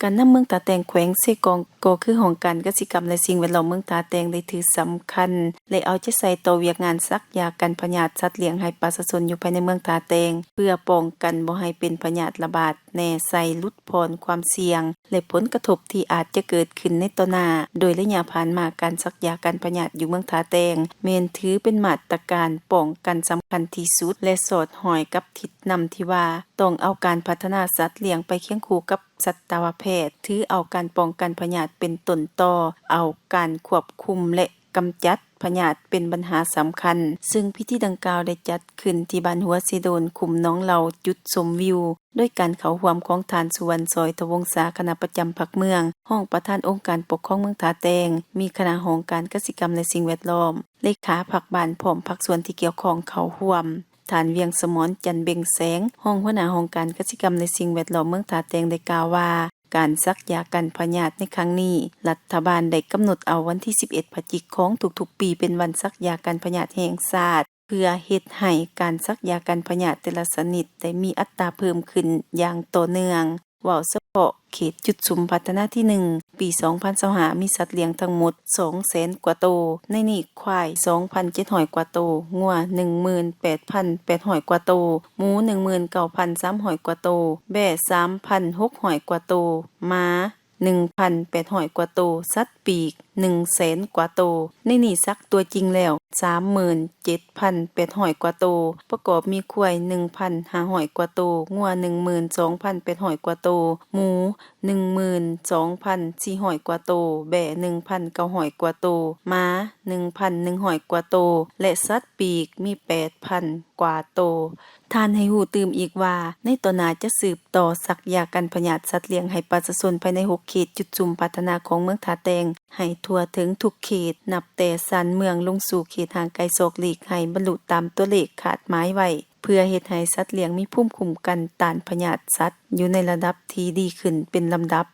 ການນຳເມືອງທ່າແຕງ ແຂວງເຊກອງ ກໍຄືຫ້ອງການກະສິກຳ ແລະ ສິ່ງແວດລ້ອມເມືອງທ່າແຕງ ໄດ້ຖືສຳຄັນ ແລະ ເອົາໃຈໃສ່ຕໍ່ວຽກງານສັກຢາກັນພະຍາດສັດລ້ຽງໃຫ້ປະຊາຊົນຢູ່ພາຍໃນເມືອງທ່າແຕງ ເພື່ອປ້ອງກັນບໍ່ໃຫ້ເປັນພະຍາດລະບາດແນໃສ່, ຫຼຸດຜ່ອນຄວາມສ່ຽງ ແລະ ຜົນກະທົບທີ່ອາດຈະເກີດຂຶ້ນໃນຕໍ່ໜ້າ. ໂດຍໄລຍະຜ່ານມາ ການສັກຢາກັນພະຍາດຢູ່ເມືອງທ່າແຕງ ແມ່ນຖືເປັນມາດຕະການປ້ອງກັນສຳຄັນທີ່ສຸດ ແລະ ສອດຫ້ອຍກັບທິດນຳທີ່ວ່າ ຕ້ອງເອົາການພັດທະນາສັດລ້ຽງໄປຄຽງຄູ່ກັບ ສັດຕະວະແພດ ຖືເອົາການປ້ອງກັນພະຍາດເປັນຕົ້ນຕໍ, ເອົາການຄວບຄຸມ ແລະ ກຳຈັດພະຍາດເປັນບັນຫາສຳຄັນ, ເຊິ່ງພິທີດັ່ງກ່າວໄດ້ຈັດຂຶ້ນທີ່ບ້ານຫົວເຊໂດນ, ຄຸ້ມໜອງເລົາ, ຈຸດຊົມວິວ, ໂດຍການເຂົ້າຮ່ວມຂອງທ່ານ ສຸວັນ ຊອຍທະວົງສາ, ຄະນະປະຈຳພັກເມືອງ, ຮອງປະທານອົງການປົກຄອງເມືອງທ່າແຕງ, ມີຄະນະຫ້ອງການກະສິກຳ ແລະ ສິ່ງແວດລ້ອມ, ເລຂາພັກບ້ານ ພ້ອມພາກສ່ວນທີ່ກ່ຽວຂ້ອງເຂົ້າຮ່ວມ. ທ່ານ ວຽງສະໝອນ ຈັນເບັ່ງແສງ, ຮອງຫົວໜ້າຫ້ອງການກະສິກຳ ແລະ ສິ່ງແວດລ້ອມເມືອງທ່າແຕງ ໄດ້ກ່າວວ່າ ການສັກຢາກັນພະຍາດໃນຄັ້ງນີ້ ລັດຖະບານໄດ້ກຳນົດເອົາວັນທີສິບເອັດ ພະຈິກ ຂອງທຸກໆປີ ເປັນວັນສັກຢາກັນພະຍາດແຫ່ງຊາດ ເພື່ອເຮັດໃຫ້ການສັກຢາກັນພະຍາດແຕ່ລະຊະນິດໄດ້ມີອັດຕາເພີ່ມຂຶ້ນຢ່າງຕໍ່ເນື່ອງ. ເວົ້າສະເພາະເຂດຈຸດສຸມພັດທະນາທີໜຶ່ງ ປີສອງພັນຊາວຫ້າ ມີສັດລ້ຽງທັງໝົດສອງແສນກວ່າໂຕ, ໃນນີ້ຄວາຍສອງພັນເຈັດຮ້ອຍກວ່າໂຕ, ງົວໜຶ່ງໝື່ນແປດພັນແປດຮ້ອຍກວ່າໂຕ, ໝູໜຶ່ງໝື່ນເກົ້າພັນສາມຮ້ອຍກວ່າໂຕ, ແບ້ສາມພັນຫົກຮ້ອຍກວ່າໂຕ, ໝາໜຶ່ງພັນແປດຮ້ອຍກວ່າໂຕ, ສັດປີກໜຶ່ງແສນກວ່າໂຕ. ໃນນີ້ສັກຕົວຈິງແລ້ວສາມໝື່ນເຈັດພັນແປດຮ້ອຍກວ່າໂຕ, ປະກອບມີຄວາຍໜຶ່ງພັນຫ້າຮ້ອຍກວ່າໂຕ, ງົວໜຶ່ງໝື່ນສອງພັນແປດຮ້ອຍກວ່າໂຕ, ໝູ ໜຶ່ງໝື່ນສອງພັນສີ່ຮ້ອຍກວ່າໂຕ, ແບ້ໜຶ່ງພັນເກົ້າຮ້ອຍກວ່າໂຕ, ໝາໜຶ່ງພັນໜຶ່ງຮ້ອຍກວ່າໂຕ ແລະ ສັດປີກມີແປດພັນກວ່າໂຕ. ທ່ານໃຫ້ຮູ້ຕື່ມອີກວ່າ ໃນຕໍ່ໜ້າຈະສືບຕໍ່ສັກຢາກັນພະຍາດສັດລ້ຽງໃຫ້ປະຊາຊົນພາຍໃນຫົກເຂດຈຸດສຸມພັດທະນາຂອງເມືອງທ່າແຕງ ໃຫ້ທົ່ວເຖິງທຸກເຂດ, ນັບແຕ່ຊານເມືອງລົງສູ່ເຂດຫ່າງໄກສອກຫຼີກ ໃຫ້ບັນລຸຕາມຕົວເລກຄາດໝາຍໄວ້. ເພື່ອເຮັດໃຫ້ສັດລ້ຽງມີພູມຄຸ້ມກັນຕ້ານພະຍາດສັດຢູ່ໃນລະດັບທີ່ດີຂຶ້ນເປັນລຳດັບ.